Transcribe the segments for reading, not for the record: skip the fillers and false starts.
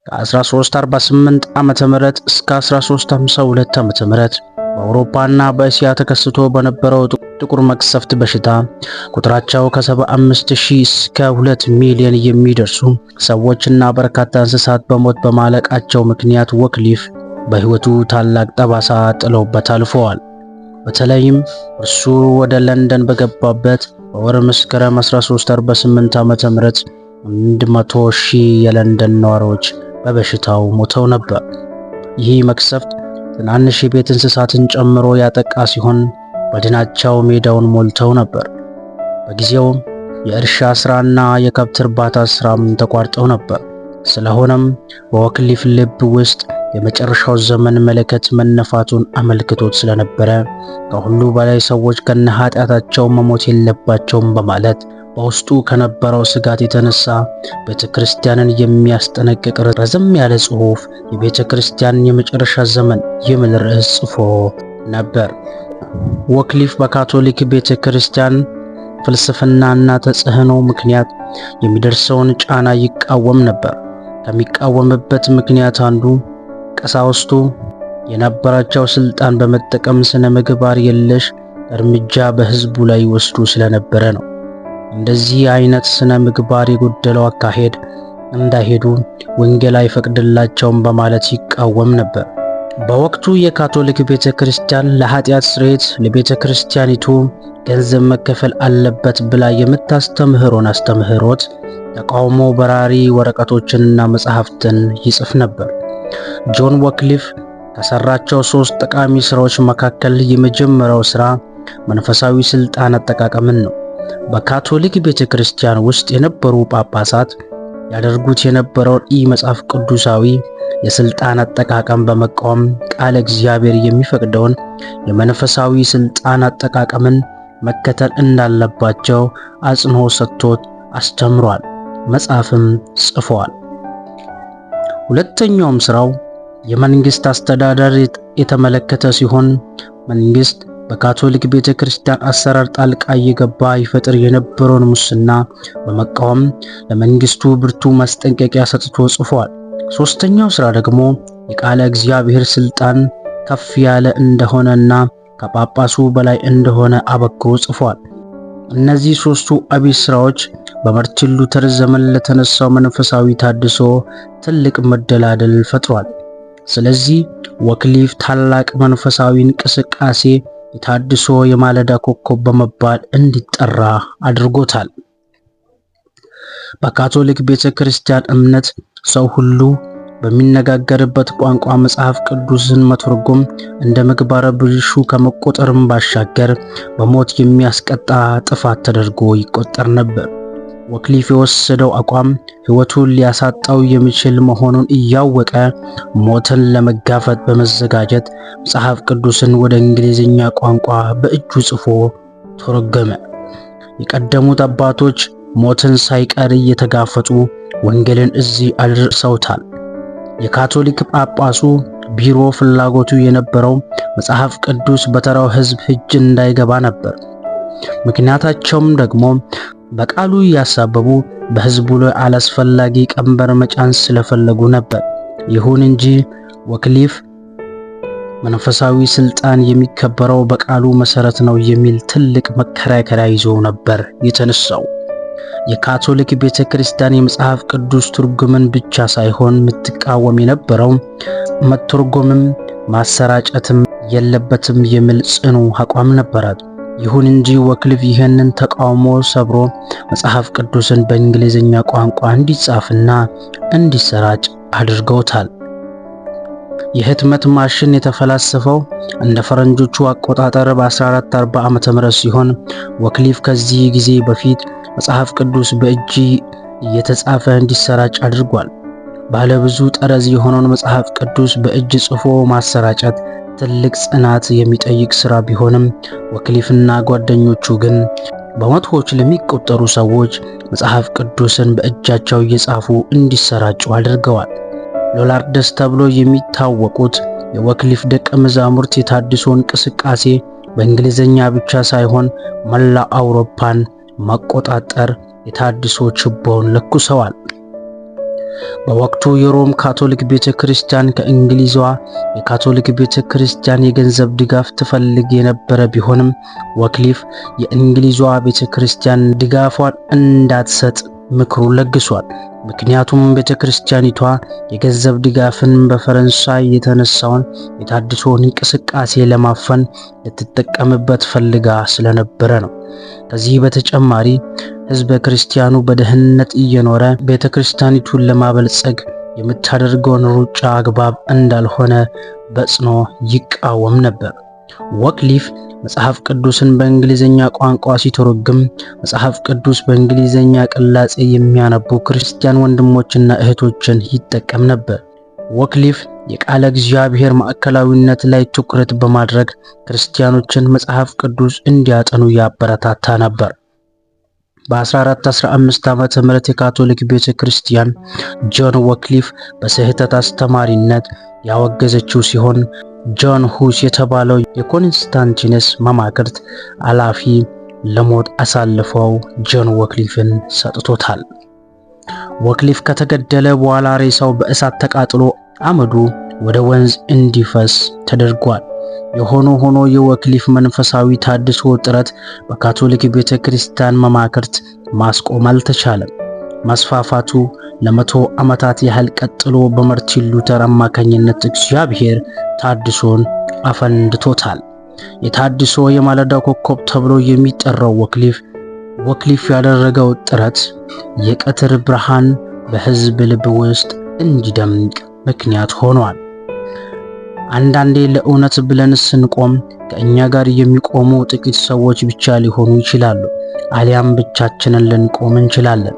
ከ1348 ዓ.ም እስከ 1352 ዓ.ም በአውሮፓና በእስያ ተከስቶ በነበረው ጥቁር መቅሰፍት በሽታ ቁጥራቸው ከ75 ሺህ እስከ 2 ሚሊዮን የሚደርሱ ሰዎችና በርካታ እንስሳት በሞት በማለቃቸው ምክንያት ወክሊፍ በሕይወቱ ታላቅ ጠባሳ ጥለውበት አልፈዋል። በተለይም እርሱ ወደ ለንደን በገባበት በወር መስከረም 1348 ዓ.ም 100 ሺህ የለንደን ነዋሪዎች በበሽታው ሞተው ነበር። ይህ መቅሰፍት ትናንሽ የቤት እንስሳትን ጨምሮ ያጠቃ ሲሆን በድናቸው ሜዳውን ሞልተው ነበር። በጊዜውም የእርሻ ስራና የከብት እርባታ ስራም ተቋርጠው ነበር። ስለሆነም በወክሊፍ ልብ ውስጥ የመጨረሻው ዘመን መለከት መነፋቱን አመልክቶት ስለነበረ ከሁሉ በላይ ሰዎች ከነ ኃጢአታቸው መሞት የለባቸውም በማለት በውስጡ ከነበረው ስጋት የተነሳ ቤተ ክርስቲያንን የሚያስጠነቅቅ ረዘም ያለ ጽሑፍ የቤተ ክርስቲያን የመጨረሻ ዘመን የሚል ርዕስ ጽፎ ነበር። ወክሊፍ በካቶሊክ ቤተ ክርስቲያን ፍልስፍናና ተጽዕኖ ምክንያት የሚደርሰውን ጫና ይቃወም ነበር። ከሚቃወምበት ምክንያት አንዱ ቀሳውስቱ የነበራቸው ስልጣን በመጠቀም ስነ ምግባር የለሽ እርምጃ በሕዝቡ ላይ ወስዱ ስለነበረ ነው። እንደዚህ አይነት ስነ ምግባር የጎደለው አካሄድ እንዳይሄዱ ወንጌል አይፈቅድላቸውም በማለት ይቃወም ነበር። በወቅቱ የካቶሊክ ቤተ ክርስቲያን ለኃጢአት ስርየት ለቤተ ክርስቲያኒቱ ገንዘብ መከፈል አለበት ብላ የምታስተምህሮን አስተምህሮት ተቃውሞ በራሪ ወረቀቶችንና መጽሐፍትን ይጽፍ ነበር። ጆን ወክሊፍ ከሰራቸው ሶስት ጠቃሚ ስራዎች መካከል የመጀመሪያው ስራ መንፈሳዊ ስልጣን አጠቃቀምን ነው። በካቶሊክ ቤተ ክርስቲያን ውስጥ የነበሩ ጳጳሳት ያደርጉት የነበረውን ኢ መጽሐፍ ቅዱሳዊ የስልጣን አጠቃቀም በመቃወም ቃለ እግዚአብሔር የሚፈቅደውን የመንፈሳዊ ስልጣን አጠቃቀምን መከተል እንዳለባቸው አጽንኦት ሰጥቶት አስተምሯል፣ መጽሐፍም ጽፏል። ሁለተኛውም ስራው የመንግስት አስተዳደር የተመለከተ ሲሆን መንግስት በካቶሊክ ቤተ ክርስቲያን አሰራር ጣልቃ እየገባ ይፈጥር የነበረውን ሙስና በመቃወም ለመንግስቱ ብርቱ ማስጠንቀቂያ ሰጥቶ ጽፏል። ሶስተኛው ስራ ደግሞ የቃለ እግዚአብሔር ስልጣን ከፍ ያለ እንደሆነና ከጳጳሱ በላይ እንደሆነ አበክሮ ጽፏል። እነዚህ ሶስቱ አብይ ስራዎች በማርቲን ሉተር ዘመን ለተነሳው መንፈሳዊ ታድሶ ትልቅ መደላደል ፈጥሯል። ስለዚህ ወክሊፍ ታላቅ መንፈሳዊ እንቅስቃሴ የታድሶ የማለዳ ኮከብ በመባል እንዲጠራ አድርጎታል። በካቶሊክ ቤተ ክርስቲያን እምነት ሰው ሁሉ በሚነጋገርበት ቋንቋ መጽሐፍ ቅዱስን መተርጎም እንደ ምግባረ ብልሹ ከመቆጠርም ባሻገር በሞት የሚያስቀጣ ጥፋት ተደርጎ ይቆጠር ነበር። ወክሊፍ የወሰደው አቋም ሕይወቱን ሊያሳጣው የሚችል መሆኑን እያወቀ ሞትን ለመጋፈጥ በመዘጋጀት መጽሐፍ ቅዱስን ወደ እንግሊዝኛ ቋንቋ በእጁ ጽፎ ተረጎመ። የቀደሙት አባቶች ሞትን ሳይቀር እየተጋፈጡ ወንጌልን እዚህ አድርሰውታል። የካቶሊክ ጳጳሱ ቢሮ ፍላጎቱ የነበረው መጽሐፍ ቅዱስ በተራው ሕዝብ እጅ እንዳይገባ ነበር። ምክንያታቸውም ደግሞ በቃሉ እያሳበቡ በሕዝቡ ላይ አላስፈላጊ ቀንበር መጫን ስለፈለጉ ነበር። ይሁን እንጂ ወክሊፍ መንፈሳዊ ስልጣን የሚከበረው በቃሉ መሰረት ነው የሚል ትልቅ መከራከሪያ ይዞ ነበር የተነሳው። የካቶሊክ ቤተ ክርስቲያን የመጽሐፍ ቅዱስ ትርጉምን ብቻ ሳይሆን የምትቃወም የነበረው መተርጎምም ማሰራጨትም የለበትም የሚል ጽኑ አቋም ነበራት። ይሁን እንጂ ወክሊፍ ይህንን ተቃውሞ ሰብሮ መጽሐፍ ቅዱስን በእንግሊዝኛ ቋንቋ እንዲጻፍና እንዲሰራጭ አድርገውታል። የህትመት ማሽን የተፈላሰፈው እንደ ፈረንጆቹ አቆጣጠር በ1440 ዓ.ም ሲሆን ወክሊፍ ከዚህ ጊዜ በፊት መጽሐፍ ቅዱስ በእጅ እየተጻፈ እንዲሰራጭ አድርጓል። ባለብዙ ጠረዝ የሆነውን መጽሐፍ ቅዱስ በእጅ ጽፎ ማሰራጨት ትልቅ ጽናት የሚጠይቅ ሥራ ቢሆንም ወክሊፍና ጓደኞቹ ግን በመቶዎች ለሚቆጠሩ ሰዎች መጽሐፍ ቅዱስን በእጃቸው እየጻፉ እንዲሰራጩ አድርገዋል። ሎላርደስ ተብሎ የሚታወቁት የወክሊፍ ደቀ መዛሙርት የታድሶ እንቅስቃሴ በእንግሊዝኛ ብቻ ሳይሆን መላ አውሮፓን መቆጣጠር የታድሶ ችቦውን ለኩሰዋል። በወቅቱ የሮም ካቶሊክ ቤተ ክርስቲያን ከእንግሊዟ የካቶሊክ ቤተ ክርስቲያን የገንዘብ ድጋፍ ትፈልግ የነበረ ቢሆንም ወክሊፍ የእንግሊዟ ቤተ ክርስቲያን ድጋፏን እንዳትሰጥ ምክሩ ለግሷል። ምክንያቱም ቤተ ክርስቲያኒቷ የገንዘብ ድጋፍን በፈረንሳይ የተነሳውን የታድሶ እንቅስቃሴ ለማፈን ልትጠቀምበት ፈልጋ ስለነበረ ነው። ከዚህ በተጨማሪ ሕዝበ ክርስቲያኑ በድህነት እየኖረ ቤተ ክርስቲያኒቱን ለማበልጸግ የምታደርገውን ሩጫ አግባብ እንዳልሆነ በጽኖ ይቃወም ነበር። ወክሊፍ መጽሐፍ ቅዱስን በእንግሊዝኛ ቋንቋ ሲተረጉም መጽሐፍ ቅዱስ በእንግሊዝኛ ቅላጼ የሚያነቡ ክርስቲያን ወንድሞችና እህቶችን ይጠቀም ነበር። ወክሊፍ የቃለ እግዚአብሔር ማዕከላዊነት ላይ ትኩረት በማድረግ ክርስቲያኖችን መጽሐፍ ቅዱስ እንዲያጠኑ ያበረታታ ነበር። በ1415 ዓመተ ምህረት የካቶሊክ ቤተ ክርስቲያን ጆን ወክሊፍ በስህተት አስተማሪነት ያወገዘችው ሲሆን ጆን ሁስ የተባለው የኮንስታንቲነስ መማክርት ኃላፊ ለሞት አሳልፈው ጆን ወክሊፍን ሰጥቶታል። ወክሊፍ ከተገደለ በኋላ ሬሳው በእሳት ተቃጥሎ አመዱ ወደ ወንዝ እንዲፈስ ተደርጓል። የሆነ ሆኖ የወክሊፍ መንፈሳዊ ታድሶ ጥረት በካቶሊክ ቤተ ክርስቲያን መማክርት ማስቆም አልተቻለም። መስፋፋቱ ለ100 ዓመታት ያህል ቀጥሎ በማርቲን ሉተር አማካኝነት እግዚአብሔር ታድሶን አፈንድቶታል። የታድሶ የማለዳ ኮከብ ተብሎ የሚጠራው ወክሊፍ ያደረገው ጥረት የቀትር ብርሃን በሕዝብ ልብ ውስጥ እንዲደምቅ ምክንያት ሆኗል። አንዳንዴ ለእውነት ብለን ስንቆም ከእኛ ጋር የሚቆሙ ጥቂት ሰዎች ብቻ ሊሆኑ ይችላሉ፣ አሊያም ብቻችንን ልንቆም እንችላለን።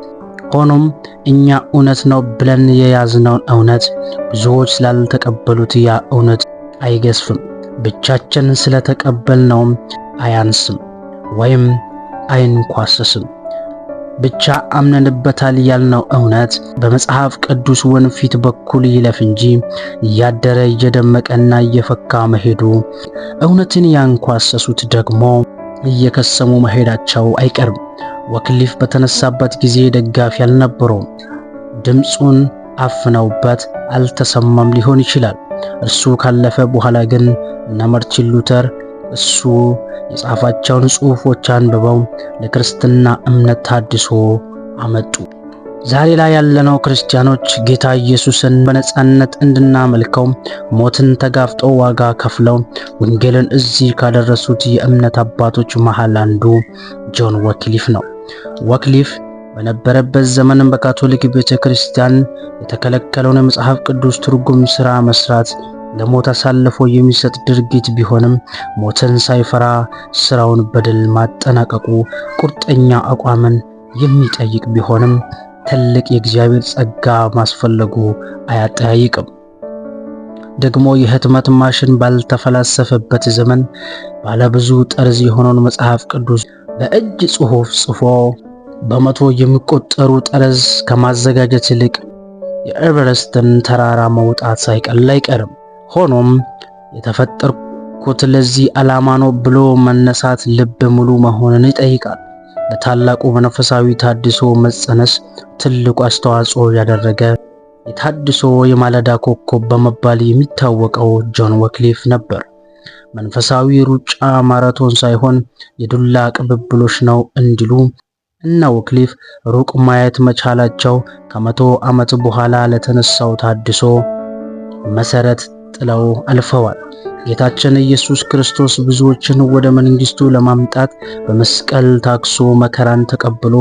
ሆኖም እኛ እውነት ነው ብለን የያዝነውን እውነት ብዙዎች ስላልተቀበሉት ያ እውነት አይገዝፍም። ብቻችንን ስለተቀበልነውም አያንስም ወይም አይንኳሰስም። ብቻ አምነንበታል ያልነው እውነት በመጽሐፍ ቅዱስ ወንፊት በኩል ይለፍ እንጂ እያደረ እየደመቀና እየፈካ መሄዱ፣ እውነትን ያንኳሰሱት ደግሞ እየከሰሙ መሄዳቸው አይቀርም። ወክሊፍ በተነሳበት ጊዜ ደጋፊ አልነበረውም። ድምፁን አፍነውበት አልተሰማም ሊሆን ይችላል። እርሱ ካለፈ በኋላ ግን እነ ማርቲን ሉተር እሱ የጻፋቸውን ጽሑፎች አንብበው ለክርስትና እምነት ታድሶ አመጡ። ዛሬ ላይ ያለነው ክርስቲያኖች ጌታ ኢየሱስን በነጻነት እንድናመልከው ሞትን ተጋፍጦ ዋጋ ከፍለው ወንጌልን እዚህ ካደረሱት የእምነት አባቶች መሃል አንዱ ጆን ወክሊፍ ነው። ወክሊፍ በነበረበት ዘመን በካቶሊክ ቤተ ክርስቲያን የተከለከለውን የመጽሐፍ ቅዱስ ትርጉም ሥራ መስራት ለሞት አሳልፎ የሚሰጥ ድርጊት ቢሆንም ሞትን ሳይፈራ ስራውን በድል ማጠናቀቁ ቁርጠኛ አቋምን የሚጠይቅ ቢሆንም ትልቅ የእግዚአብሔር ጸጋ ማስፈለጉ አያጠያይቅም። ደግሞ የህትመት ማሽን ባልተፈላሰፈበት ዘመን ባለብዙ ጠርዝ የሆነውን መጽሐፍ ቅዱስ በእጅ ጽሑፍ ጽፎ በመቶ የሚቆጠሩ ጠርዝ ከማዘጋጀት ይልቅ የኤቨረስትን ተራራ መውጣት ሳይቀል አይቀርም። ሆኖም የተፈጠርኩት ለዚህ ዓላማ ነው ብሎ መነሳት ልብ ሙሉ መሆንን ይጠይቃል። ለታላቁ መንፈሳዊ ታድሶ መጸነስ ትልቁ አስተዋጽኦ ያደረገ የታድሶ የማለዳ ኮከብ በመባል የሚታወቀው ጆን ወክሊፍ ነበር። መንፈሳዊ ሩጫ ማራቶን ሳይሆን የዱላ ቅብብሎሽ ነው እንዲሉ እነ ወክሊፍ ሩቅ ማየት መቻላቸው ከ100 ዓመት በኋላ ለተነሳው ታድሶ መሰረት ጥለው አልፈዋል። ጌታችን ኢየሱስ ክርስቶስ ብዙዎችን ወደ መንግስቱ ለማምጣት በመስቀል ታክሶ መከራን ተቀብሎ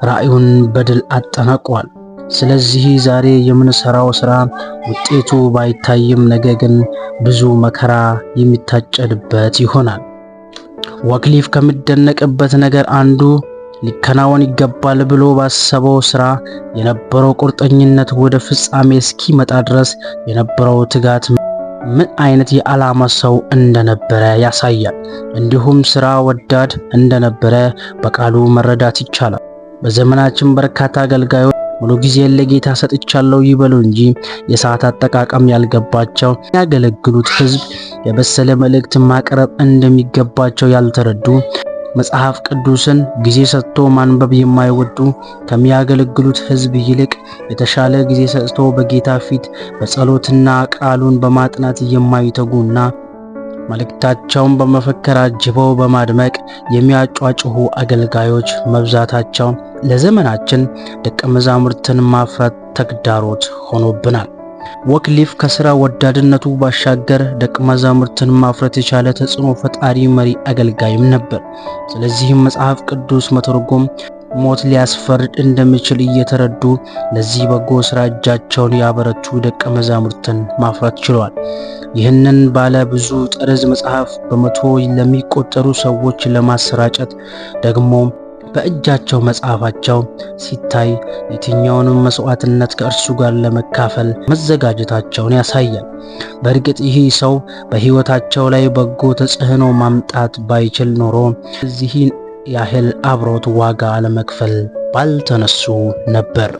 ራእዩን በድል አጠናቋል። ስለዚህ ዛሬ የምንሰራው ስራ ውጤቱ ባይታይም ነገ ግን ብዙ መከራ የሚታጨድበት ይሆናል። ወክሊፍ ከሚደነቅበት ነገር አንዱ ሊከናወን ይገባል ብሎ ባሰበው ስራ የነበረው ቁርጠኝነት ወደ ፍጻሜ እስኪመጣ ድረስ የነበረው ትጋት ምን አይነት የዓላማ ሰው እንደነበረ ያሳያል። እንዲሁም ስራ ወዳድ እንደነበረ በቃሉ መረዳት ይቻላል። በዘመናችን በርካታ አገልጋዮች ሙሉ ጊዜ ለጌታ ሰጥቻለሁ ይበሉ እንጂ የሰዓት አጠቃቀም ያልገባቸው፣ ያገለግሉት ሕዝብ የበሰለ መልእክት ማቅረብ እንደሚገባቸው ያልተረዱ፣ መጽሐፍ ቅዱስን ጊዜ ሰጥቶ ማንበብ የማይወዱ ከሚያገለግሉት ሕዝብ ይልቅ የተሻለ ጊዜ ሰጥቶ በጌታ ፊት በጸሎትና ቃሉን በማጥናት የማይተጉና መልእክታቸውን በመፈክር አጅበው በማድመቅ የሚያጯጩሁ አገልጋዮች መብዛታቸው ለዘመናችን ደቀ መዛሙርትን ማፍራት ተግዳሮት ሆኖብናል። ወክሊፍ ከስራ ወዳድነቱ ባሻገር ደቀ መዛሙርትን ማፍራት የቻለ ተጽዕኖ ፈጣሪ መሪ አገልጋይም ነበር። ስለዚህም መጽሐፍ ቅዱስ መተርጎም ሞት ሊያስፈርድ እንደሚችል እየተረዱ ለዚህ በጎ ስራ እጃቸውን ያበረቱ ደቀ መዛሙርትን ማፍራት ችለዋል። ይህንን ባለ ብዙ ጠርዝ መጽሐፍ በመቶ ለሚቆጠሩ ሰዎች ለማሰራጨት ደግሞ በእጃቸው መጽሐፋቸው ሲታይ የትኛውንም መስዋዕትነት ከእርሱ ጋር ለመካፈል መዘጋጀታቸውን ያሳያል። በእርግጥ ይህ ሰው በሕይወታቸው ላይ በጎ ተጽዕኖ ማምጣት ባይችል ኖሮ እዚህን ያህል አብሮት ዋጋ ለመክፈል ባልተነሱ ነበር።